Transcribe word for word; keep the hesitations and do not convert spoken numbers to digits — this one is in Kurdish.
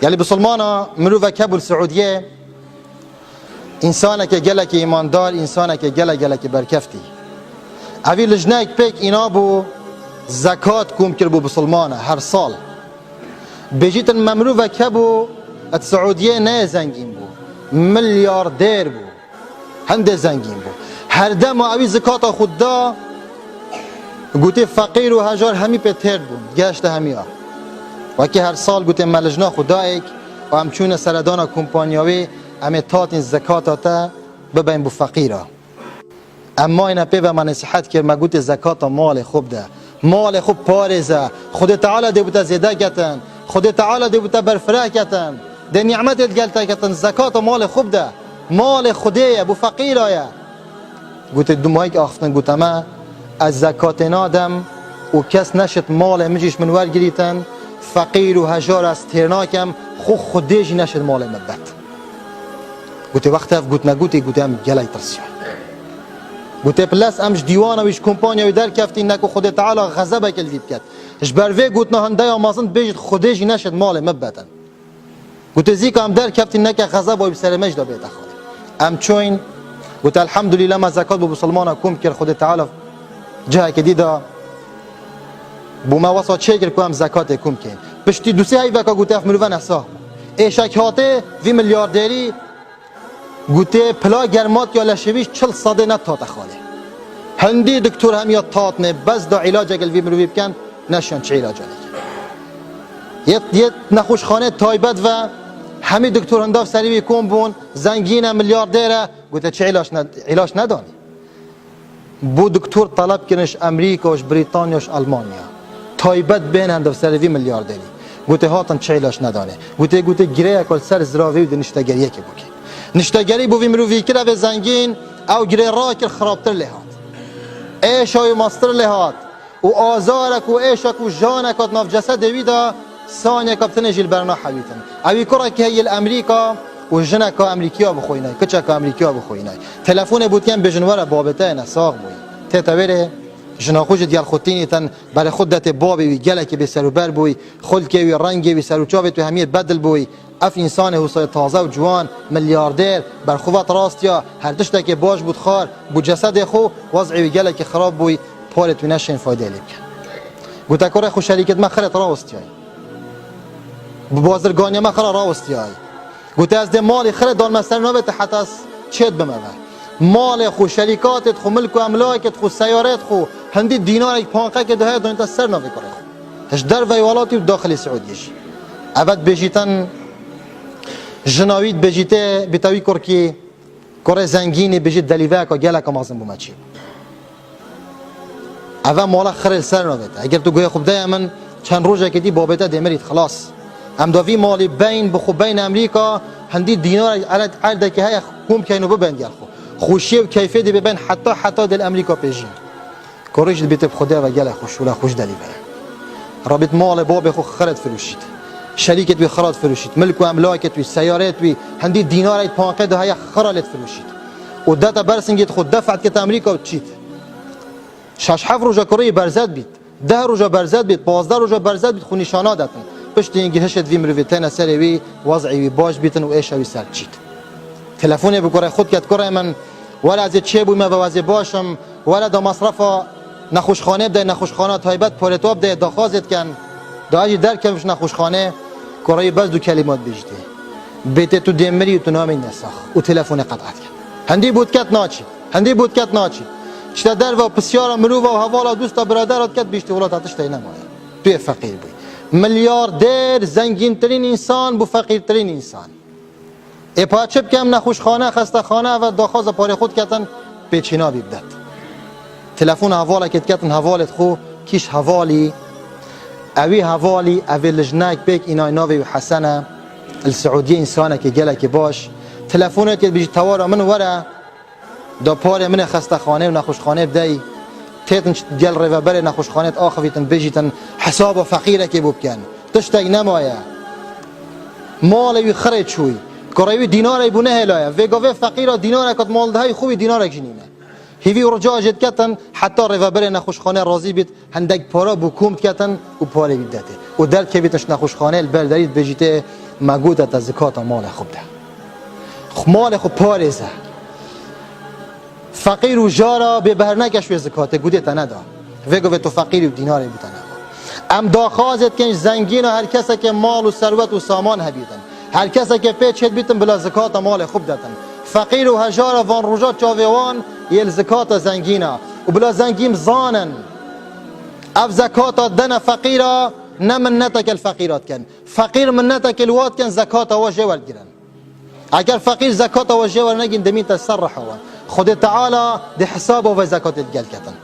Gelî bisilmana mirovek hebû li Siûdiyê, însaneke gelekî îmandar, însaneke gelek gelekî berkeftî. Evî lijnek pêk îna bû, zekat kom kir bû bisilmana her sal. Bêjîtin me mirovek hebû, di Siûdiyê neyê zengîn bû, milyardêr bû. Hindê zengîn bû. Her dema ewî zikata xwe da, gotê feqîr û hejar hemî pê têr bûn, gehişte hemiya. Wekî her sal gotê me lijna xwe dayek û em çûne seredana kompanya wê, em ê tatên zekata te bibeyn bo feqîra. Em mayne pê ve me nesihet kir, me gotê zekata malê xwe bide. Malê xwe parêze. Xwedê Teala dê bo te zêde ketin. Xwedê Teala dê bo te berfireh ketin. Dê nîmetê digel te ketin. Zekata malê xwe bide. Malê Xwedê ye, bo feqîra ye. Gotê du mayî axiftin, gote me, ez zekatê nadem û kes neşit malê min jî ji min wergirîtin, feqîr û hejar ez têr nakem, xwe Xwedê jî neşit malê min bet. Gotê, wextê ev got me gotê, gotê em gelek tirsiyay. Gotê, piles em ji dîwana wî, ji kompanya wî derkeftîn, ne ku Xwedê Teala xezebeke li vî biket. Ji ber vê gotina hindeya mezin dibêjit, Xwedê jî neşit malê min betin. Gotê, zîka em derkeftîn, neke xezeba wî bi serê me jî de bête xalê. Em çûyn, gotê, elhamdulîlah, me zekat bo bisilmana kom kir, Xwedê Teala cihekê dî da. Bo me wesa çêkir ku em zekatê kom keyn. Piştî du sê heyveka gotê ev mirove nesax bû. Êşek hatê vî milyardêrî, gotê pila germatiya leşê wî çil sedê netate xalê. Hindî doktor hemiya tatnê, bes da îlacek li vî mirovî bikin, neşiyan çi îlaca lê kirin. Yê, yê nexweşxanê taybet ve hemî doktor hinda bi serî wî kom bûn, zengîn e, milyardêr e, gotê çi îlac ne-, îlac nedanî. Bo doktor teleb kirin ji Amerîka, ji Brîtanya, ji Almanya. Taybet bên hende bi serê vî milyarderî. Gotê hatin çi îlac nedanê. Gotê, gotê girêyek li ser ziravê û di niştegeriyekê bûkê. Niştegerî bo vî mirovî kir, evê zengîn, ew girê rakir, xirabtir lê hat. Êşa wî mestir lê hat. Û azarek û êşek û janeka di nav cesedê wî de, saniyeka bi tinê jî li ber nahewîtin. Ewî kurekî heye li Amerîka û jineka Amerîkiya bi xwe înay, kiçeka Amerîkiya bi xwe înay. Telefonê bûtiyen bêjin were babê te ne sax bûyî. Tête wêrê, jina xwe jî digel xwe tînîtin, berê xwe detê babê wî gelekî bê serûber bûyî, xulkê wî, rengê wî, ser û çavê wî hemiyê bedil bûyî. Ev însanê husayê taze û ciwan, milyardêr, berxuvat rastiya, her tiştekê baş bû dixwar, bû cesedê xwe, wez'ê wî gelekî xirab bûyî, parê wî neşên faydeyê lê bikin. Gote, kurê xwe şerîkêt me xirêt rawestiyayî. Bi bazirganiya me xira rawestiyayî. Gote, ez dê malî xirê dan me ser navê te heta ez çêt bime ve. Malê xwe, şerîkatêt xwe, milk û emlakêt xwe, seyarêt xwe, hindî dînarek panqekê de heye dan te ser navê kurê xwe. Ji derveyî welatî û daxilî Siûdiyê jî. Eve dibêjîtin, jina wî dibêjîtê, bîte wî kurkî, kurê zengînî bêjî delîveyeka geleka mezin bo me çî. Eve mala xirê li ser navê te. Eger tu guhê xwe bideye min, çend rojekê dî babê te dê mirît, xilas. Em da vî malî beyn bi xwe beyn Amerîka, hindî dînarek erd-, erdekê heye kom keyn û bibeyn gel xwe. Xweşiyê û keyfê dê bibeyn heta heta dê li Amerîka pêjîn. Kurê jî dibîte bi Xwedê ve gelek xweş û le xweş delî vere. Rabît malê babê xwe xirêt firoşît. Şerîkêt wî xirêt firoşît. Milk û emlakêt wî, seyarêt wî, hindî dînarek panqê de heye xira lêt firoşît. Û dete ber singêt xwe, defa dikete Amerîka û çît. Şeş heft roja kurê yî berzet bît. Deh roja berzet bît, pazdeh roja berzet bît, xwe nîşana detin. Piştî hingî hişêt vî mirovî têne serê wî, wez'ê wî baş bîtin û êşa wî ser çît. Telefonê bi kurê xwe diket, kurê min, were ez ê çêbûme ve, ez ê baş im, were da mesrefa nexweşxanê bidey, nexweşxana taybet porê to bidey, daxwazê dikin. Da ez jî derkevim ji nexweşxanê, kurê wî bes du kelîma dibêjitê. Bêtê tu dê mirî û tu namîne sax. Û telefonê qet'a dikin. Hindî bû diket naçî. Hindî bû diket naçî. Çite derve pisyara mirova û hevala dosta biradera diket bîştî welata tiştê nemaye. Tu yê feqîr bûyî. Milyardêr, zengîntirîn însan bû feqîrtirîn însan. Ê pa çi bikem, nexweşxane, xestexane, eve daxwaza parê xwe diketin, pêçîna bî bidet. Telefona hevalekê diketin, hevalêt xwe, kîş hevalî, ewî hevalî, evê lijnek pêk înay navê wî Hesen e, li Siûdiyê însanekê gelekî baş. Telefonê dike dibêjî tewara min were, da parê min ê xestexanê û nexweşxanê bidey, têtin gel rêveberê nexweşxanê diaxivîtin, bêjîtin hesaba feqîrekê bo bikin. Tiştek nemaye. Malê wî xirê çûyî. Kurê wî dînarek bo nehêlaye. Vê gavê feqîra dînareka di mal de heye, xwe wî dînarek jî nîne. Hîvî û rica jê diketin, heta rêveberê nexweşxanê razî bît, hindek para bo kom diketin û parê wî bidetê. Û derdikevîtin ji nexweşxanê, li ber derî dibêjîtê, Me gote te zikata malê xwe bide. Xwe malê xwe parêze. Feqîr û jara bêbehr neke ji wê zikatê, gudê te neda. Vê govê tu feqîrî û dînarê bû te neda. Em daxwazê dikin ji zengîna her keseke mal û serwet û saman hebîtin. Her keseke pê çêdibîtin bila zikata malê xwe bidetin. Feqîr û hejara van roja çavê wan yê li zikata zengîna. Û bila zengîn zanin. Ev zekata dene feqîra, ne minneteke li feqîra dikin. Feqîr minneteke li wa dikin, zekata we jê werdigirin. Eger feqîr zekata we jê wernegin, demîn te ser reha we. Xwedê Teala di hesaba we zekatê digel ketin.